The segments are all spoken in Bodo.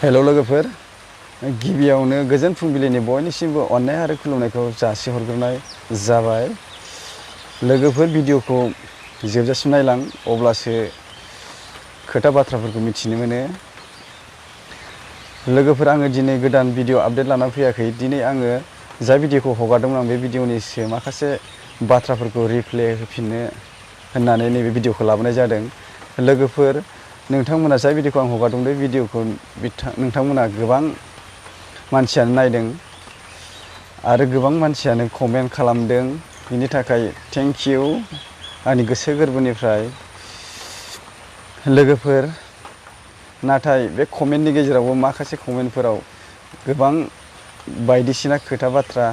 हेल' लोगोफोर, गिबियावनो गोजोन फुंबिलिनि बयनिसिमबो अननाय आरो खुलुमनायखौ जासिहरग्रोनाय जाबाय। लोगोफोर, भिडिअखौ जोबजासिम नायलां, अब्लासो खोथा बाथ्राफोरखौ मिथिनो मोनो। लोगोफोर, आङो दिनै गोदान भिडिअ आपडेट लाना फैयाखै। दिनै आङो जा भिडिअखौ हगारदोंमोन आं बे भिडिअनिसो माखासे बाथ्राफोरखौ रिप्ले होफिननो होननानै नैबे भिडिअखौ लाबोनाय जादों। लोगोफोर, नोंथांमोना जाय भिडिअखौ आं हगारदों बे भिडिअखौ नोंथांमोना गोबां मानसियानो नायदों आरो गोबां मानसियानो कमेन्ट खालामदों। बिनि थाखाय थेंक इउ आंनि गोसो गोरबोनिफ्राय। लोगोफोर, नाथाय बे कमेन्टनि गेजेरावबो माखासे कमेन्टफोराव गोबां बायदिसिना खोथा बाथ्रा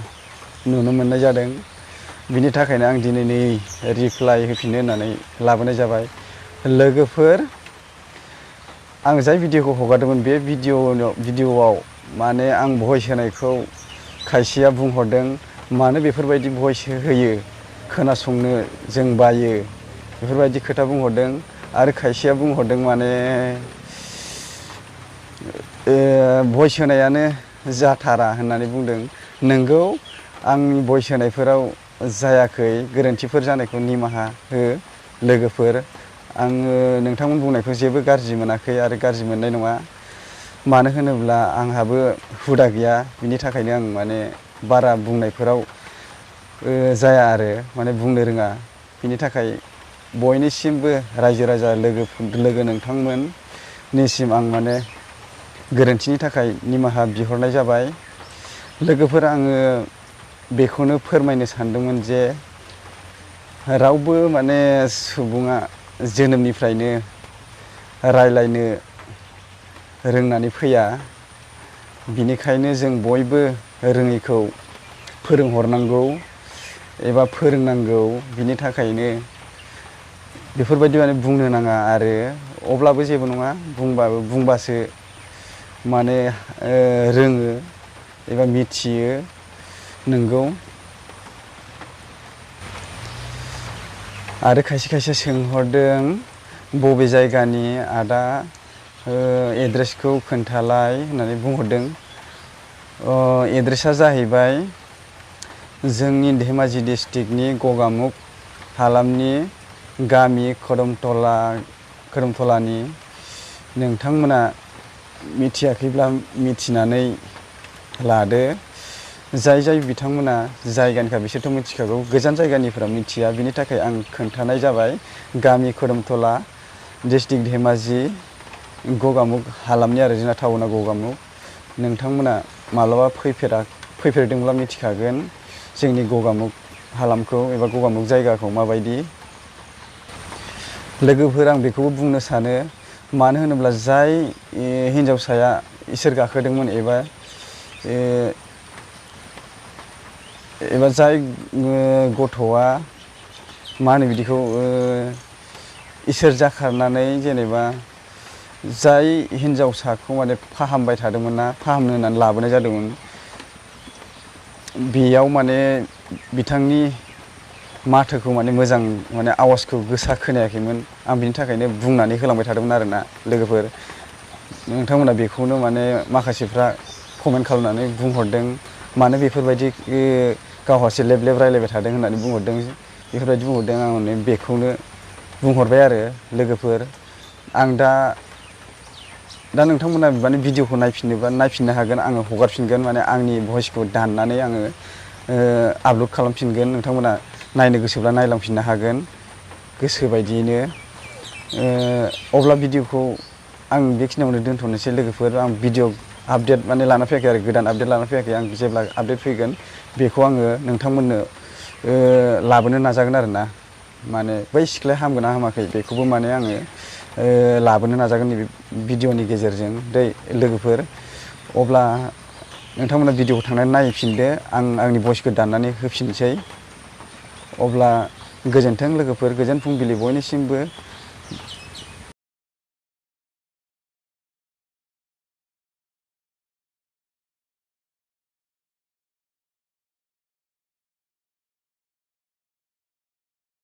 नुनो मोननाय जादों। बिनि थाखायनो आं दिनै रिप्लाइ होफिननो होननानै लाबोनाय जाबाय। लोगोफोर, आं जाय भिडिअखौ हगारदोंमोन बे भिडिअआव माने आं भइस होनायखौ खायसेया बुंहरदों, मानो बेफोरबायदि भइस होयो, खोनासंनो जों बायो, बेफोरबायदि खोथा बुंहरदों। आरो खायसेया बुंहरदों माने भइस होनायानो जाथारा होननानै बुंदों। नोंगौ, आंनि भइस होनायफोराव जायाखै, गोरोन्थिफोर जानायखौ निमाहा हो। लोगोफोर, आङो नोंथांमोन बुंनायखौ जेबो गाज्रि मोनाखै आरो गाज्रि मोननाय नङा। मानो होनोब्ला आंहाबो हुदा गैया, बिनि थाखायनो आं माने बारा बुंनायफोराव जाया आरो माने बुंनो रोङा। बिनि थाखाय बयनिसिमबो रायजो राजा लोगो नोंथांमोननिसिम आं माने गोरोन्थिनि थाखाय निमाहा बिहरनाय जाबाय। लोगोफोर, आङो बेखौनो फोरमायनो सानदोंमोन जे रावबो माने सुबुङा जोनोमनिफ्रायनो रायलायनो रोंनानै फैया। बिनिखायनो जों बयबो रोङैखौ फोरोंहरनांगौ एबा फोरोंनांगौ। बिनि थाखायनो बेफोरबायदि माने बुंनो नाङा आरो अब्लाबो जेबो नङा, बुंबासो माने रोङो एबा मिथियो। नोंगौ, आरो खायसे सोंहरदों बबे जायगानि आदा, एड्रेसखौ खोन्थालाय होननानै बुंहरदों। एड्रेसा जाहैबाय जोंनि धेमाजि डिस्ट्रिक्टनि गगामुग हालामनि गामि खोरोमथलानि। नोंथांमोना मिथियाखैब्ला मिथिनानै लादो। जाय बिथांमोना जायगानिखा बिसोरथ' मिथिखागौ, गोजान जायगानिफोरा मिथिया। बिनि थाखाय आं खोन्थानाय जाबाय। गामि खोरोमथला, डिस्ट्रिक्ट धेमाजि, गगामुग हालामनि आरो जोंना टाउना गगामुग। नोंथांमोना माब्लाबा फैफेरदोंब्ला मिथिखागोन जोंनि गगामुग हालामखौ एबा गगामुग जायगाखौ माबायदि। लोगोफोर, आं बेखौबो बुंनो सानो, मानो होनोब्ला जाय हिन्जावसाया इसोर गाखोदोंमोन एबा जाय गथ'आ मा होनो बिदिखौ इसोर जाखारनानै जेनेबा जाय हिन्जावसाखौ माने फाहामबाय थादोंमोन ना, फाहामनो होननानै लाबोनाय जादोंमोन, बेयाव माने बिथांनि माथोखौ माने मोजां माने आवाजखौ गोसा खोनायाखैमोन। आं बिनि थाखायनो बुंनानै होलांबाय थादोंमोन आरोना। लोगोफोर, नोंथांमोना बेखौनो माने माखासेफ्रा कमेन्ट खालामनानै बुंहरदों, मानो बेफोरबायदि गाव हारसिं लेब रायलायबाय थादों होननानै बुंहरदों। बेफोरबायदि बुंहरदों। आं माने बेखौनो बुंहरबाय आरो लोगोफोर। आं दा नोंथांमोना माने भिडिअखौ नायफिननोबा नायफिननो हागोन। आङो हगारफिनगोन, माने आंनि भइसखौ दाननानै आङो आपल'ड खालामफिनगोन। नोंथांमोना नायनो गोसोब्ला नायलांफिननो हागोन गोसो बायदियैनो। अब्ला भिडिअखौ आं बेखिनियावनो दोनथ'नोसै लोगोफोर। आं भिडिअ आपडेट माने लाना फैयाखै आरो गोदान आपडेट लाना फैयाखै। आं जेब्ला आपडेट फैगोन बेखौ आङो नोंथांमोननो लाबोनो नाजागोन आरोना। माने बै सिख्लाया हामगोन ना हामाखै बेखौबो माने आङो लाबोनो नाजागोन नैबे भिडिअनि गेजेरजों दै लोगोफोर। अब्ला नोंथांमोना भिडिअखौ थांनानै नायफिनदो, आं आंनि भइसखौ दाननानै होफिनसै। अब्ला गोजोन्थों लोगोफोर, गोजोन फुंबिलि बयनिसिमबो।